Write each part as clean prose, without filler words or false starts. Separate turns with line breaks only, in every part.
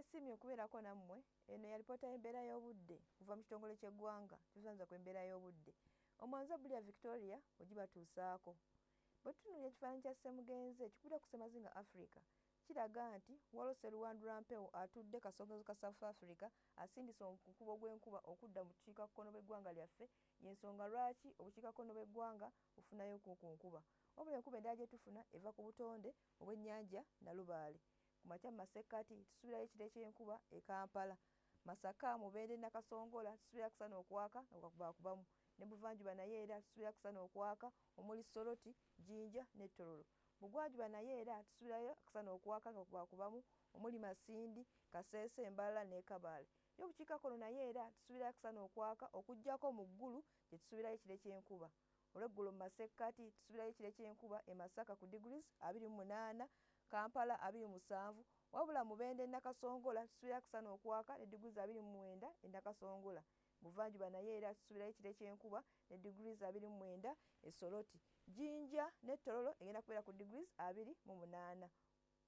Neesiimye okubeerako nammwe. Eno ye alipoota y'embeera y'obudde okuva mu kitongole ky'eggwanga ekivunaanyizibwa ku embeera y'obudde. Omwanzi Obulia Victoria ogibatuusaako. Bwe tutunuulira ekifaananyi kya Ssemugenzi ekikubira ku Ssemazinga Africa, kiraga nti waliwo Sseruwandulwampewo atudde kasongezo ka South Africa asindise omukubo gw'enkuba okudda mu bukiikakkono bw'eggwanga lyaffe y'ensonga lwaki obukiikakkono bw'eggwanga bufunayo ku nkuba. Wabula enkuba endala gye tufuna eva ku butonde obw'ennyanja Nalubaale. Ku makya mu masekkati tusuubirayo ekire ky'enkuba e Kampala, Masaka, Mubende ne Nakasongola tusuubira akasana okwaka nga bwekakubakubamu. Ne Buvanjuba nayo era tusuubira akasana okwaka omuli Soroti, Jinja ne Tororo. Bugwanjuba nayo era tusuubirayo akasana okwaka nga bwekakubakubamu omuli Masindi, Kasese, Mbarara ne Kabale. Yo obukiikakkono nayo era tusuubirayo akasana okwaka okuggyako mu Gulu gye tusuubirayo ekire ky'enkuba. Olweggulo mu masekkati tusuubirayo ekire ky'enkuba e Masaka ku degrees 28, Kampala 27, wabula Mubende e Nakasongola tusuubirayo akasana okwaka ne degrees 29 e Nakasongola. Buvanjuba nayo era tusuubirayo ekire ky'enkuba ne degrees 29 e Soroti. Jinja ne Tororo egenda kubeera ku degrees 28.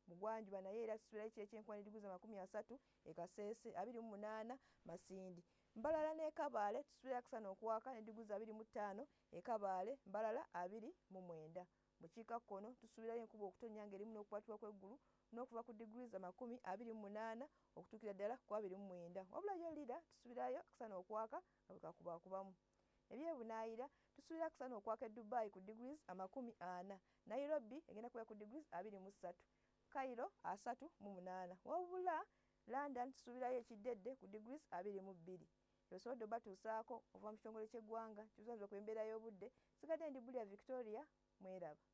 Mugwanjuba naye era tusuubirayo ekire ky'enkuba ne degrees 30 e Kasese, 28 Masindi. Mbarara ne Kabale tusuubirayo akasana okwaka ne degrees 25 e Kabale, Mbarara 29. Bukiikakkono tusuubirayo enkuba okutonnya ng'erimu n'okukwatibwa kw'eggulu n'okuva ku degrees 28 okutuukira ddala ku 29. Wabula yo Lira tusuubirayo akasana okwaka nga bwe kakubakubamu. Ebyebunaayira tusuubira akasana okwaka e Dubai ku degrees 40. Nairobi egenda kubeera ku degrees 23. Cairo 38. Wabula London tusuubirayo ekiddedde ku degrees 22. Ebisobodde obatuusaako okuva mu kitongole ky'eggwanga kivunaanyizibwa ku embeera y'obudde. Sigadde ndi Bulia Victoria, mweraba.